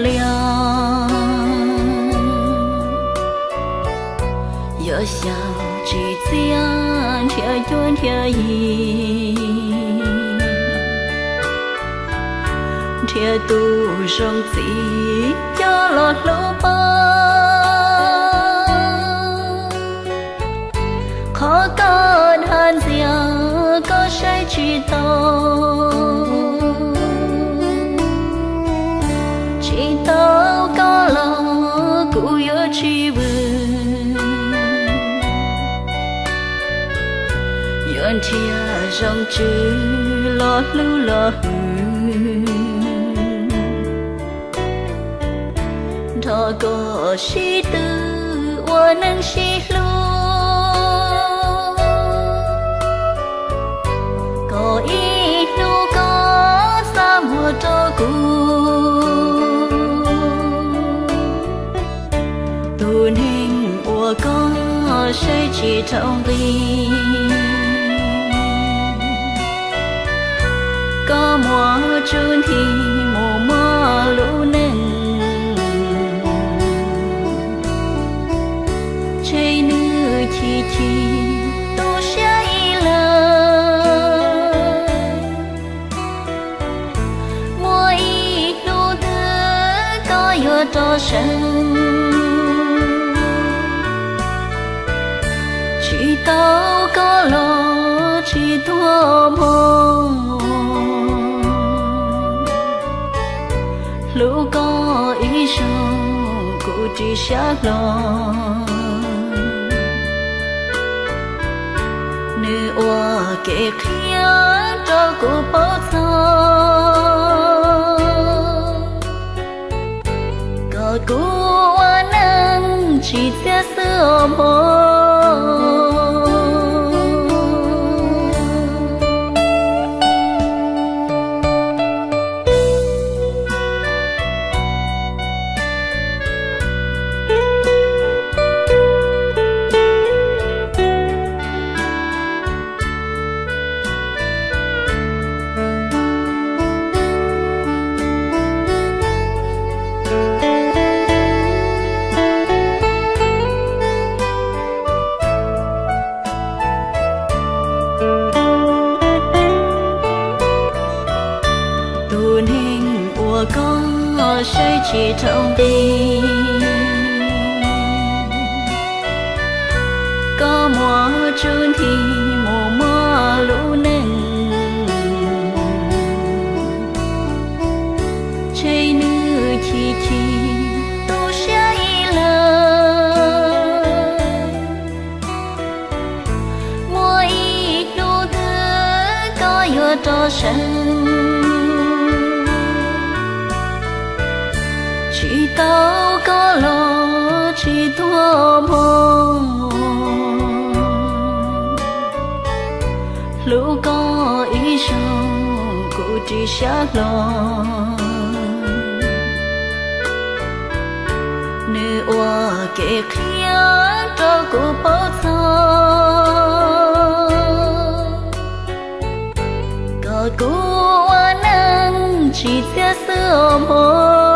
lias, yuav xyaum tsis txiaj nrhiav cuab nrhiav yig, nrhiav tus zoo txiv coj los hlub pab. Qhov koj dag ntxias koj saib tsis taus, tsis tau koj los kuv yuav tsis vwm, yuav nrhiav zoo tswv los hlub los hwm, nrog koj sib tw ua neej sib hlub. Koj ib hnub koj xa muag rau kuv, tus neeg uas koj saib tsis dhau nqi. Koj muaj txuj nthi mus muaj lub neej, ntshe nws chim chim tu siab ib leeg. Muaj ib hnub twg koj yuav rov seev, tsis tau koj los tsis tuag mog. Hlub koj ib zaug kuv ris siab hlo, nws ua kev qhia rau kuv paub txog kom kuv ua neej tsis txiaj xwb os mog. Tus neeg uas koj saib tsis dhau nqi, koj muaj txuj nthi mus muaj lub neej, ntshe nws chim chim tu siab ib leeg. Muaj ib hnub twg koj yuav rov seev, tsis tau koj los tsis tuag mog. Hlub koj ib zaug kuv ris siab hlo, nws ua kev qhia rau kuv paub txog kom kuv ua neej tsis txiaj xwb os mog.